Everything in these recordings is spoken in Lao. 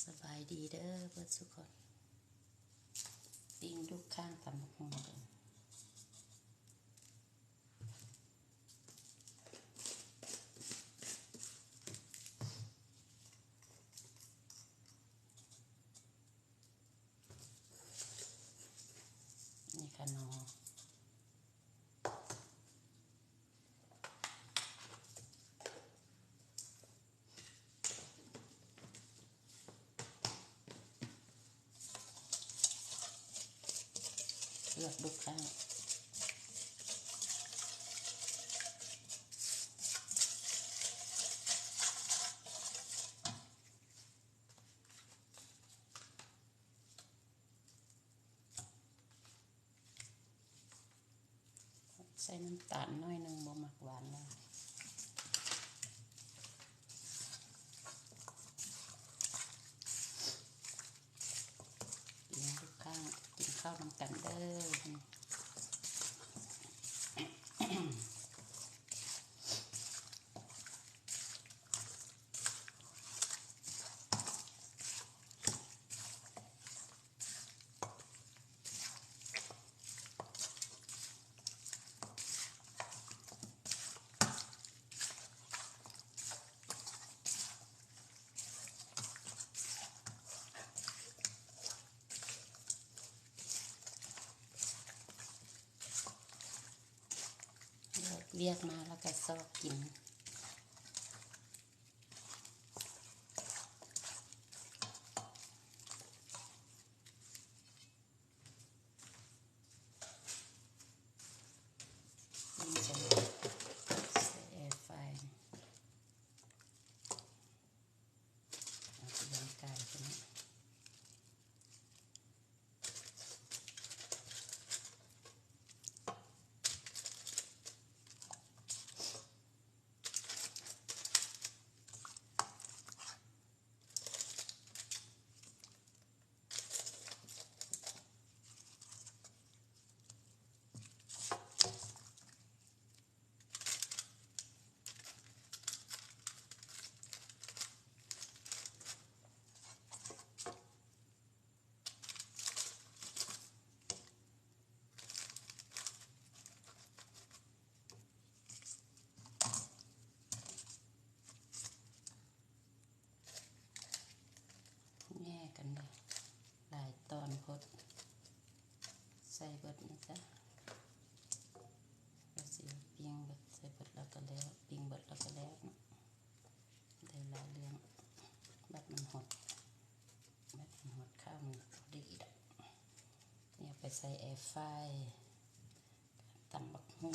ສະບາຍດີເດີເບິດສຸຄົນ ປີ້ງດຸກຄ້າງຕຳບັກຫຸ່ງກັນ. ນີ້ຂະໜໍ່ ເລືອກດຸກຄ້າງ. ໃສ່ນ້ຳຕານໜ້ອຍໜຶ່ງ ບໍ່ມັກຫວານຫຼາຍ. ກິນທຸກຄັ້ງ ກິນເຂົ້ານຳກັນເດີ. ເລີກວຽກມາແລ້ວກໍຊອກກິນ. ໃສ່ແອຟຣາຍ ເອົາໄປຍ່າງກາຍຊະເນາະ. ແຍກກັນເດ້ ຫຼາຍຕອນໂພດ ໃສ່ເບິດນີ້ຈ້ະ. ກະຊິປີ້ງເບິດ ໃສ່ເບິດແລ້ວກະແລ້ວ ປີ້ງເບິດແລ້ວກະແລ້ວເນາະ. ໄດ້ຫຼາຍເລື່ອງ ບັດມັນຫົດ ບັດມັນຫົດ ຂ້າວມັນພໍດີດອກ. ນີ້ເອົາໄປໃສ່ແອຟຣາຍ ຕຳບັກຫຸ່ງ.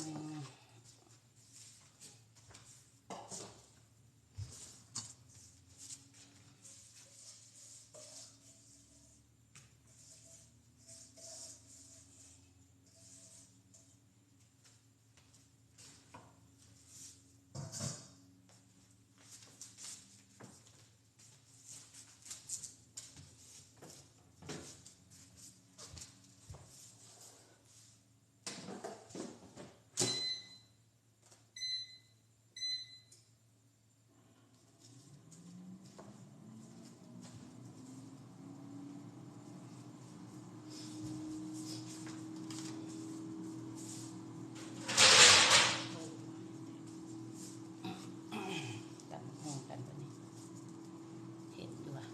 ຕຳບັກຫຸ່ງກັນບາດນີ້ ເຫັນຢູ່ວ່າ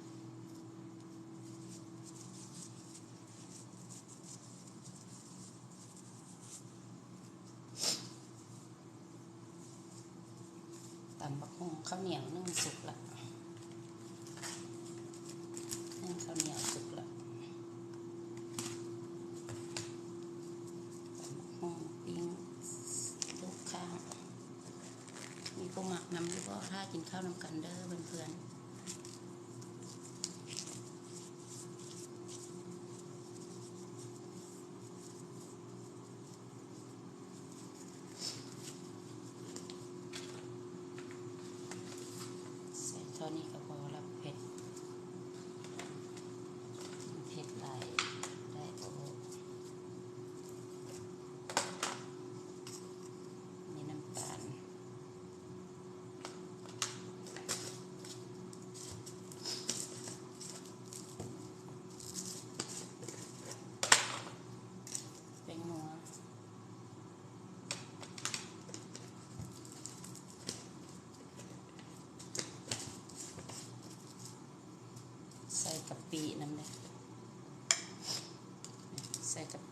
ຕຳບັກຫຸ່ງ ເຂົ້າໜຽວໜຶ້ງສຸກລະ ໜຶ້ງເຂົ້າໜຽວສຸກລະ. ຕຳບັກຫຸ່ງ ປີ້ງ ດຸກຄ້າງ ມີຜູ້ມັກນຳຢູ່ບໍ່? ຖ້າກິນເຂົ້ານຳກັນເດີເພື່ອນໆ. ໃສ່ທໍ່ນີ້ກໍພໍລະ ເຜັດ ເຜັດຫຼາຍໄດ້ບໍ່? ມີນ້ຳຕານ.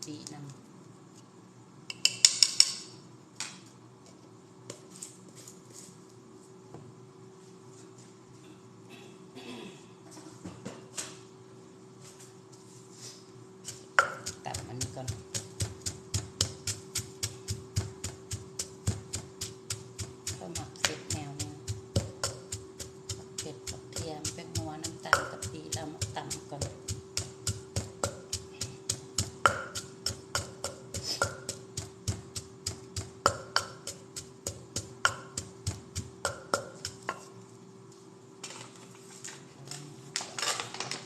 ປີນຳ. ຕຳອັນນີ້ກ່ອນ. ຂ້ອຍມັກເຜັດແນວນີ້ ຜັກເຜັດ ກະທຽມ ແປ້ງນົວ ນ້ຳຕານ ກະປິ ແລ້ວມາຕຳກ່ອນ.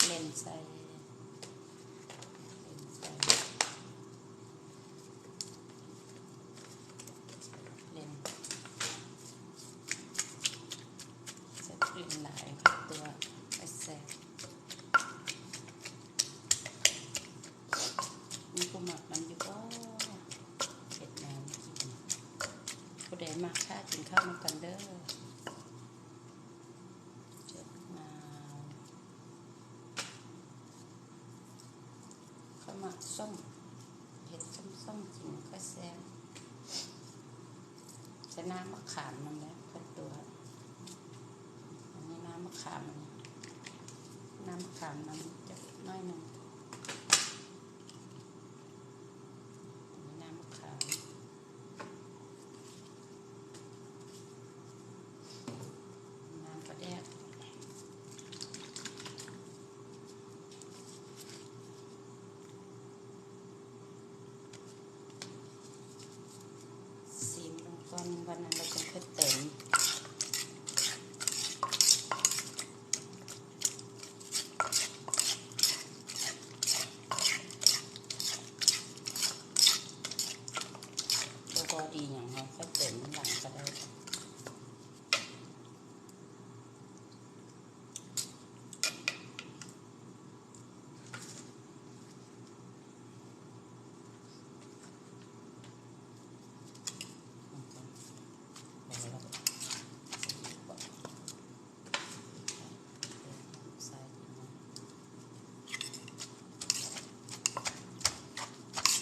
ເຫຼັ້ນໃສ່ ເຫຼັ້ນໃສ່ ເຫຼັ້ນ ໃສ່ເຫຼັ້ນຫຼາຍ ເຂົ້າຕົວ ແຊບ. ມີຜູ້ມັກນຳຢູ່ບໍ່? ເຮັດແນວກິນ. ຜູ້ໃດມັກ ພາກິນເຂົ້ານຳກັນເດີ. ເຈີມະນາວ. ຂ້ອຍມັກສົ້ມ ເຮັດສົ້ມໆ ກິນ ຂ້ອຍແຊບ. ໃສ່ນ້ຳມະຂາມນຳແຫຼະ ເພິ່ນຕົວະ. ອັນນີ້ນ້ຳມະຂາມ ອັນນີ້ນ້ຳມະຂາມນຳຈັກໜ້ອຍໜຶ່ງ ນ້ຳມະຂາມ ນ້ຳປາແດກ. ຊີມເບິ່ງກ່ອນ ບາດນັ້ນລະຈັ່ງຄ່ອຍເຕີມ. ບໍ່ພໍດີຫຍັງ ເຮົາຄ່ອຍເຕີມທີຫຼັງກະໄດ້.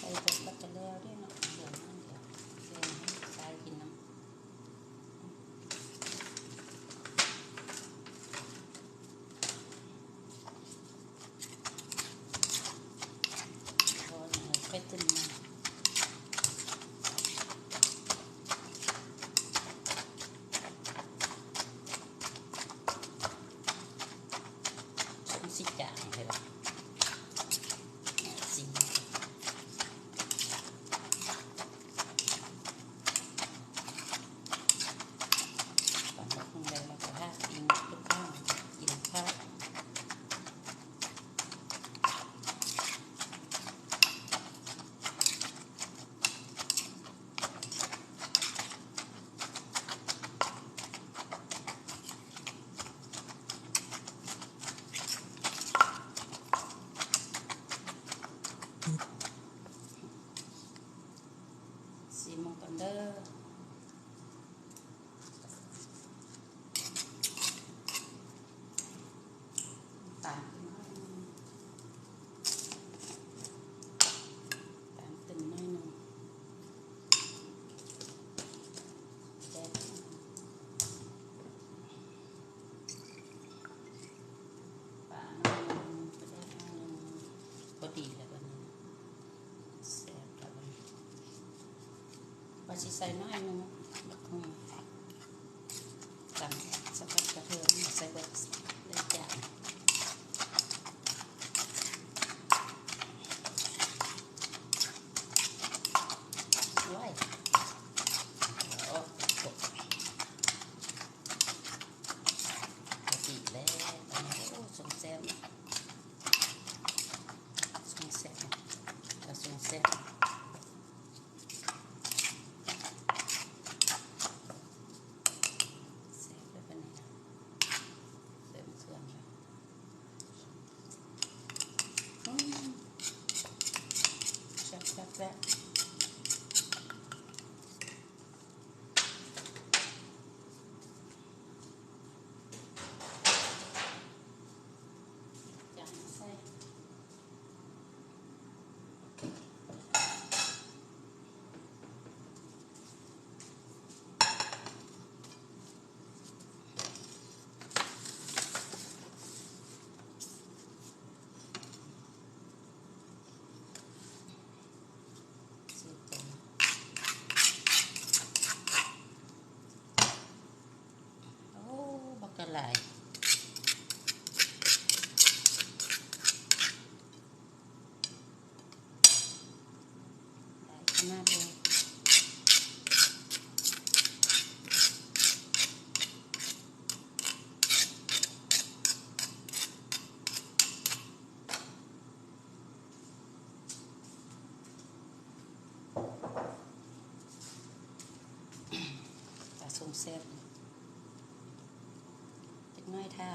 ໃສ່ເບິດລະກະແລ້ວເດ້ເນາະ ເຫຼືອໜ້ອຍດຽວ ແບ່ງໃຫ້ລູກຊາຍກິນນຳ. ເອົາໄປຕື່ມມາ ສົມຊິຈາງແທ້ວະ ຊິມ. ຕຳບັກຫຸ່ງໄດ້ແລ້ວກະຫາກິນ ລູກຄ້າກິນເຂົ້າ. ຊີມເບິ່ງກ່ອນເດີ. ຕາມຂຶ້ນໜ້ອຍໜຶ່ງ ຕາມຂຶ້ນໜ້ອຍໜຶ່ງ ແຊບ ປາໜ້ອຍໜຶ່ງ ປາແດກໜ້ອຍໜຶ່ງ ພໍດີແລ້ວບາດນີ້ ແຊບແລ້ວບາດນີ້. ວ່າຊິໃສ່ໜ້ອຍໜຶ່ງ ບັກຫຸ່ງ ຕຳສະພັດກະເທີນ ໃສ່ເບິດເລີຍຈ້າ. ໂອ້ຍ ໂອ້ ພໍດີແລ້ວ ໂອ້ ຊົງແຊບ ຊົງແຊບ ກະຊົງແຊບ. ແຊບເດີບາດນີ້ ໃສ່ ສົມແຊບ ຈັກໜ້ອຍຖ້າ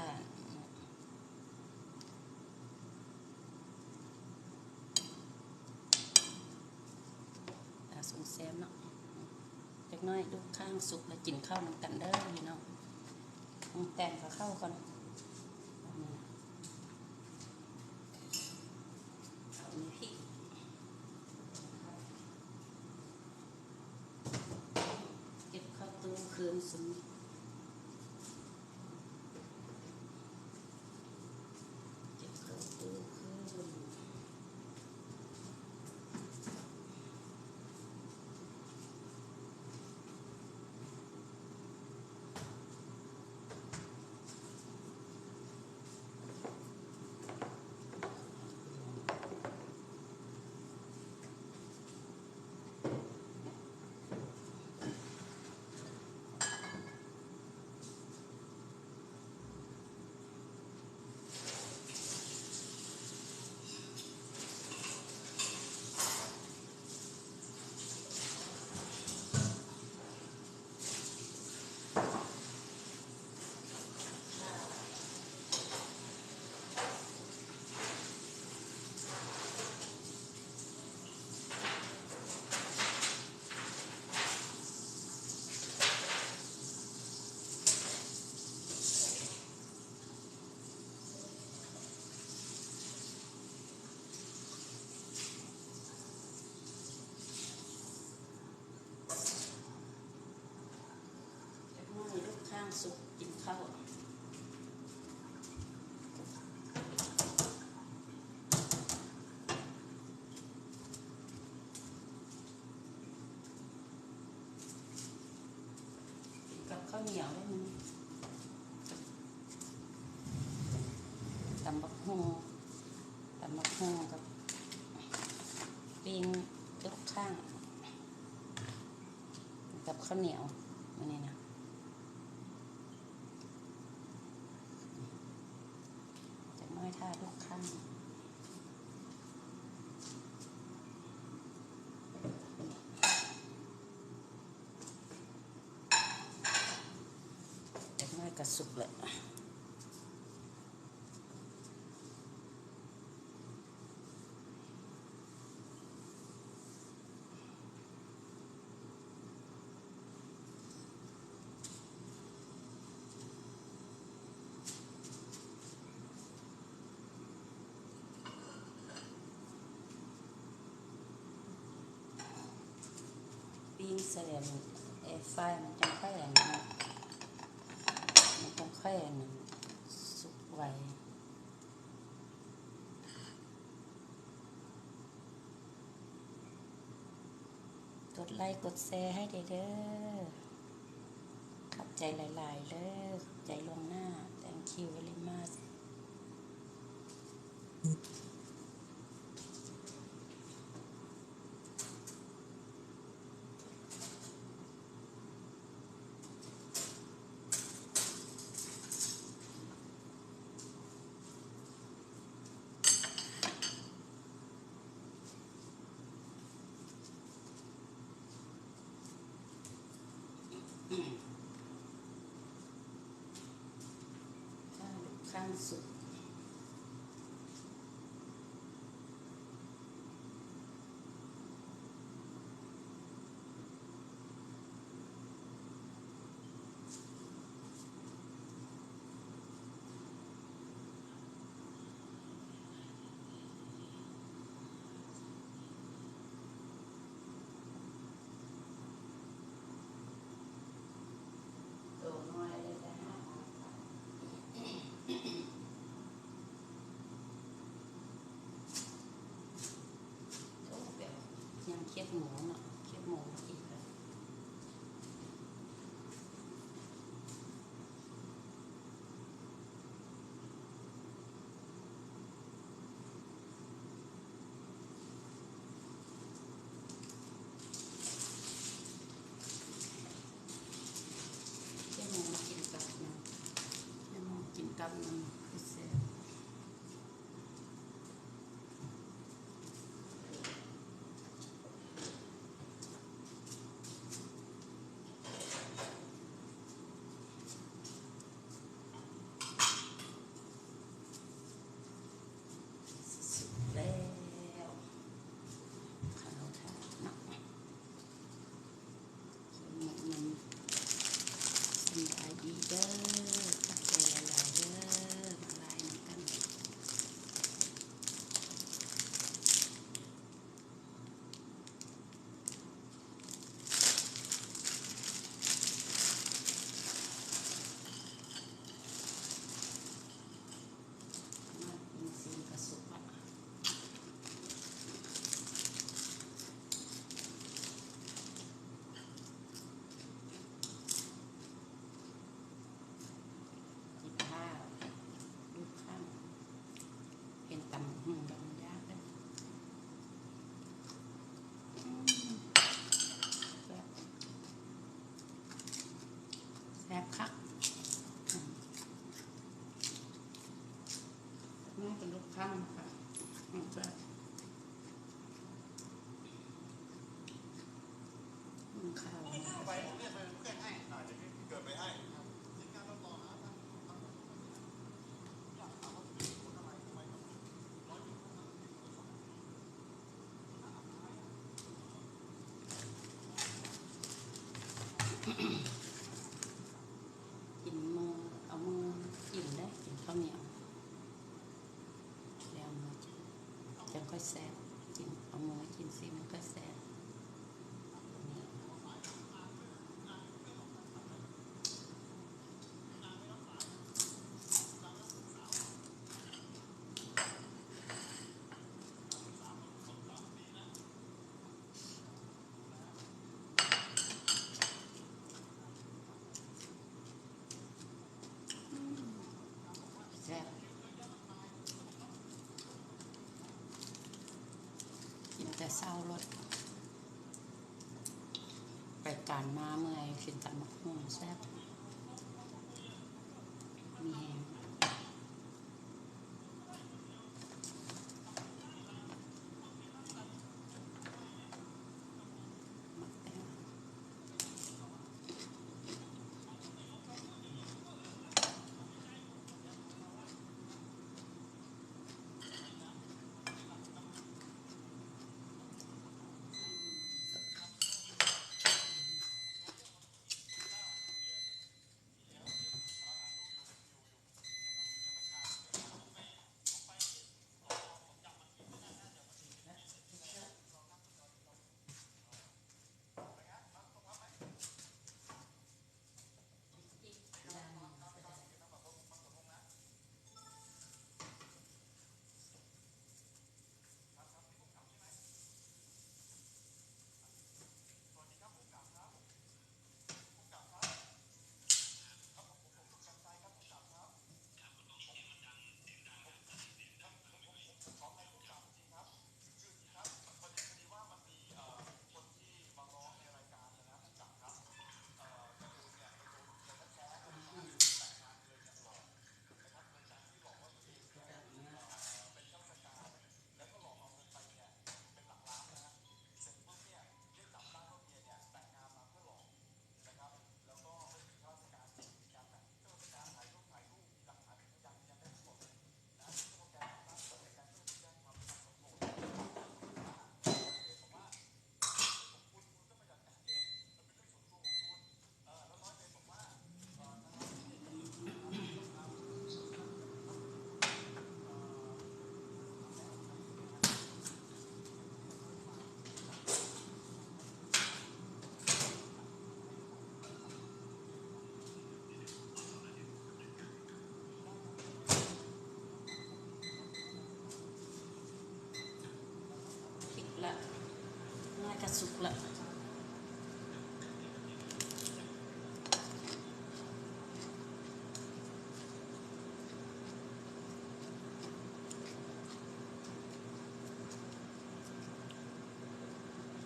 ຖ້າສົມແຊບເນາະ ຈັກໜ້ອຍລູກຄ້າງສຸກແລ້ວກິນເຂົ້ານຳກັນເດີພີ່ນ້ອງ. ປຶງແຕງກັບເຂົ້າກ່ອນ ເອົາມີພິກ ເກັບເຂົ້າຕູ້ຄືນຊັ້ນ ເກັບເຂົ້າຕູ້ຄືນ. ເດັກນ້ອຍລູກຄ້າງສຸກກິນເຂົ້າ ກັບເຂົ້າໜຽວໄດ້ມື້ນີ້ ຕຳບັກຫຸ່ງ ຕຳບັກຫຸ່ງກັບປີ້ງລູກຄ້າງ ກັບເຂົ້າໜຽວມື້ນີ້ນະ. ຈັກໜ້ອຍຖ້າລູກຄ້າງ ຈັກໜ້ອຍກະສຸກແລ້ວ. ປີ້ງໃສ່ອັນແອຟຣາຍມັນຈັ່ງຄ່ອຍອັນນັ້ນ ມັນຈັ່ງຄ່ອຍອັນນັ້ນ ສຸກໄວ. ກົດໄລ້ກົດແຊໃຫ້ແດ່ເດີ ຂອບໃຈຫຼາຍໆເດີ ຂອບໃຈລ່ວງໜ້າ Thank you very much. ຂ້າງສຸດ ໂອ້ ແບບ ຍັງຄຽດໝູເນາະ ຄຽດໝູອີກແລ້ວ. ແກງໜໍ່ມາກິນກັບນຳ ແກງໜໍ່ກິນກັບນຳຄືແຊບ. ກິນມື ເອົາມືກິນເດ້ ກິນເຂົ້າໜຽວ ແລ້ວເອົາມືກິນ ຈັ່ງຄ່ອຍແຊບ. ກິນ ເອົາມືກິນຊິ ມັນຄ່ອຍແຊບ. ແຊບ ກິນແຕ່ເຊົ້າໂລດ ໄປການມາເມື່ອຍ ກິນຕຳບັກຫຸ່ງແຊບ ມີແຮງ. ສຸກລະ ໜ້າຈະສຸກລະ.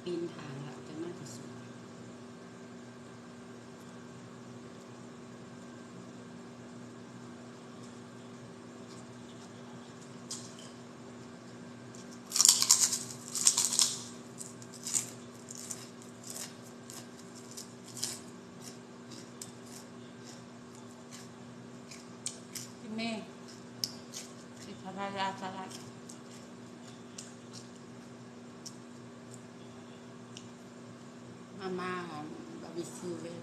ປີ້ນທາງລະ ຈະໜ້າຈະສຸກ. ແມ່ ຊິພາລາສະລັດ ມາມ່າ ບາບີຄິວເວດ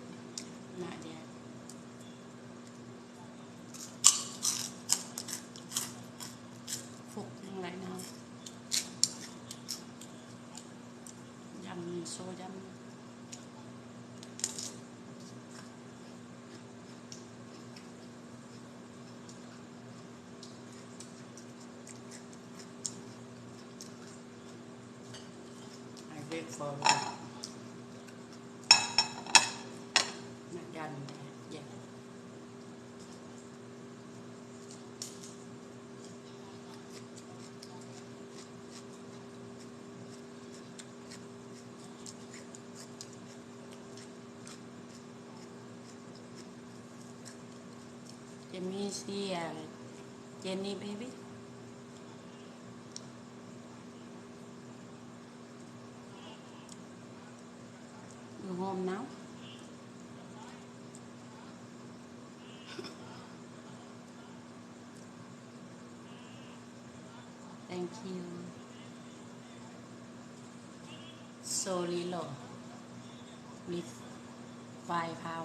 ໜ້າແດດ. ຟົກຍັງໄຫຼນາວ ຢຳໂຊຢຳ. ໄອເວຟອ ໜ້າຈະເຢັນ. ເຈມມີ ເຊຍ ເຈນນີ້ ເບບີ. You home now? Thank you. Sorry, Lord. Please. ໄຟເຜົາ.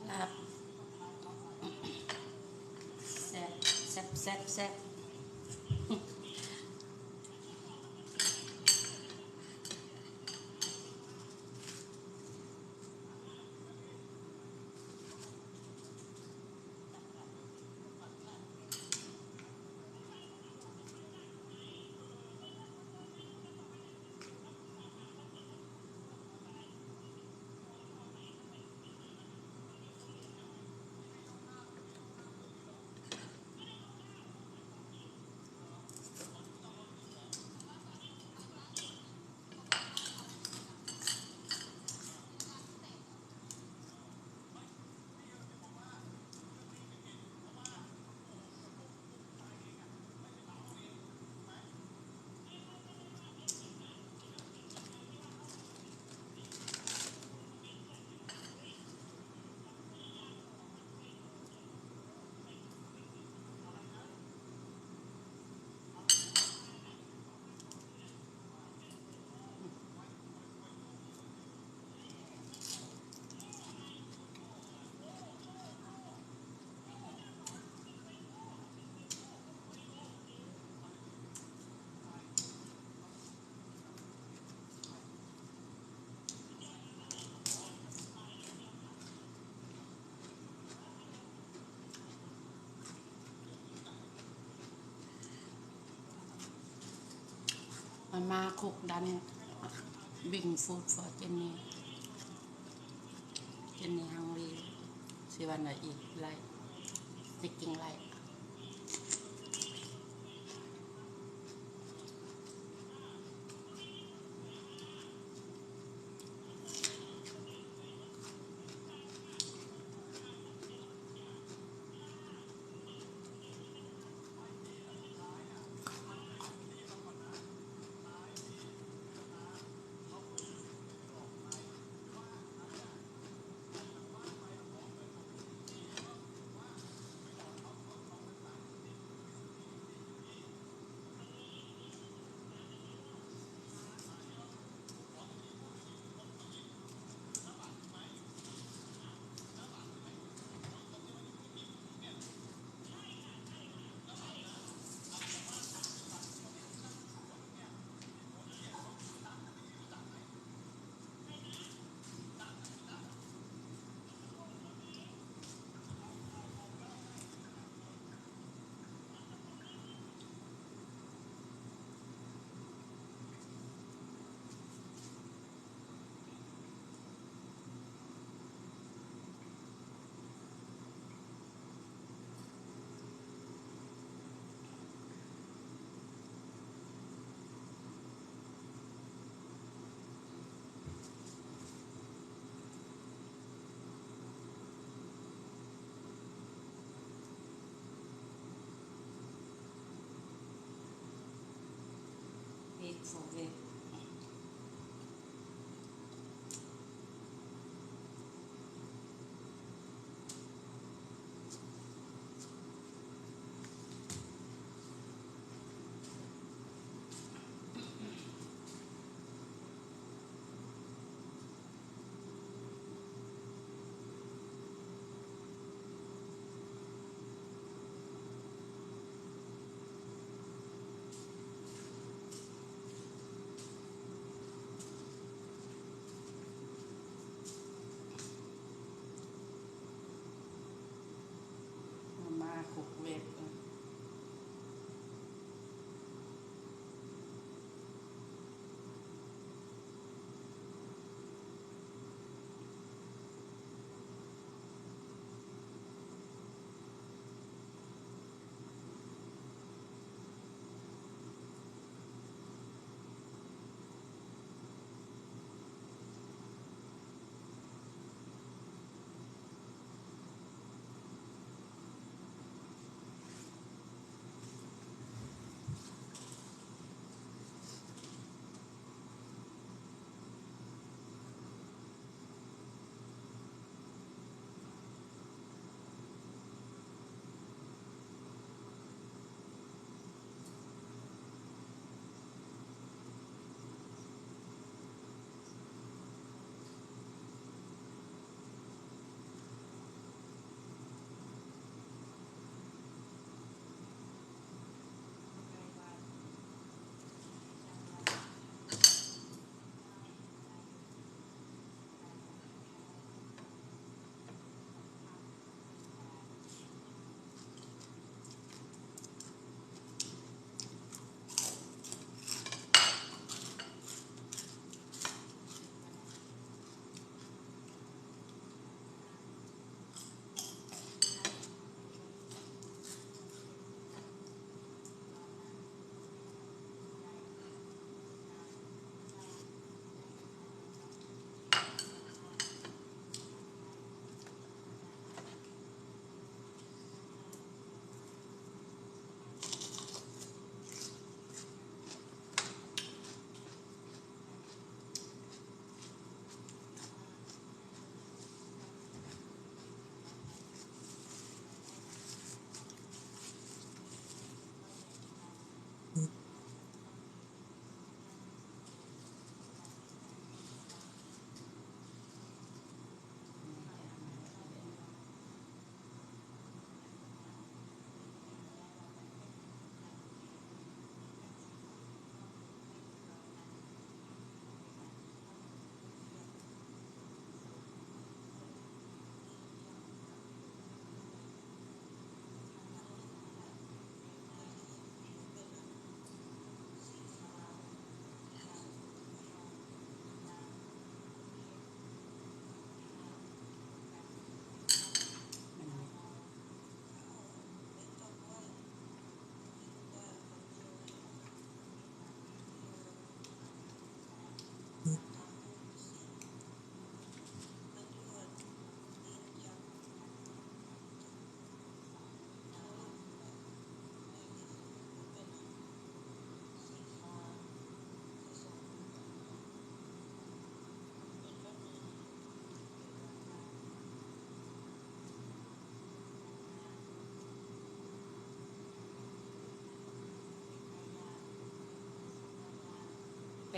ລາບ ແຊບ ແຊບ ແຊບ ແຊບ. ມາ ມາຄຸກດັນ Bring food for Jenny. Jenny hungry. She wanna eat, right? Sticking, right? ເວກ ເວກ. ເ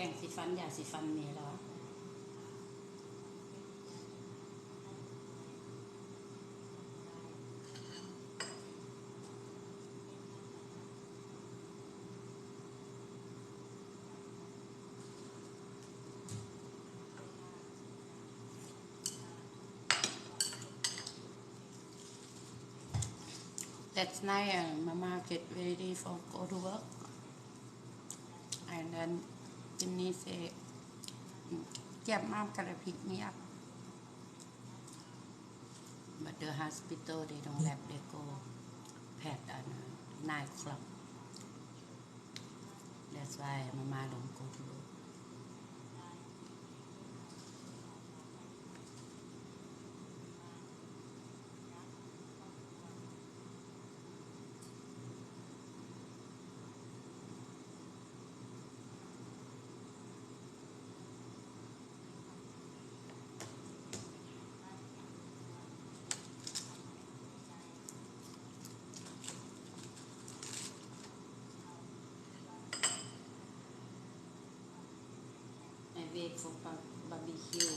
ງສີຟັນ ຢາສີຟັນມີແລ້ວ. Last night, uh, Mama get ready for go to work. And then Jimmy say, "Get mom gotta pick me up." But the hospital, they don't let they go past, uh, nine o'clock. That's why Mama don't go to work. ไอ้เวกของปลาบาร์บีคิว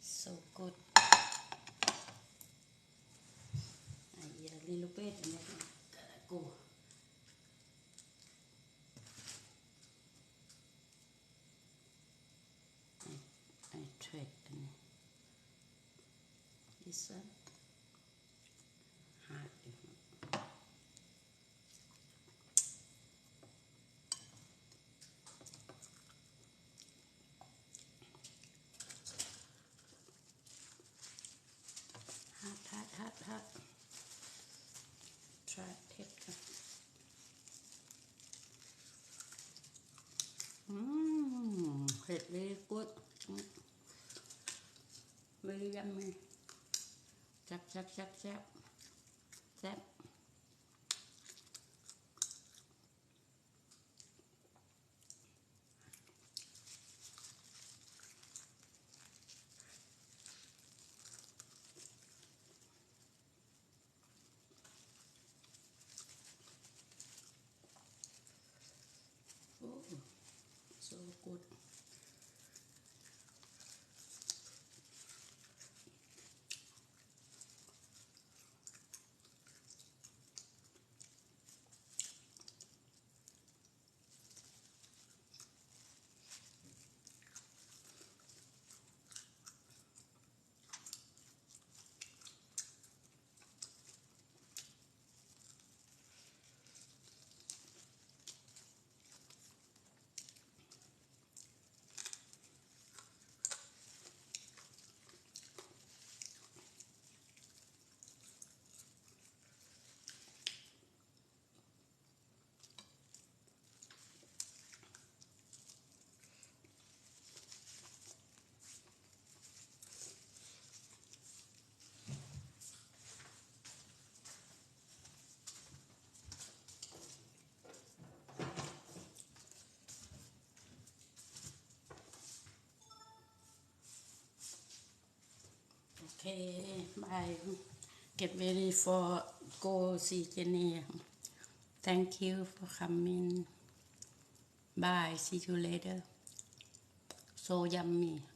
So good. I eat a little bit and then go. I, I tried this one. Hard. Hot, hot, hot, hot. Try it. ອືມ ເຜັດ very good. Very yummy. ແຊບ ແຊບ ແຊບ ແຊບ ແຊບ. Oh, so good. Okay, bye. Get ready for go see Jenny. Thank you for coming. Bye. See you later. So yummy.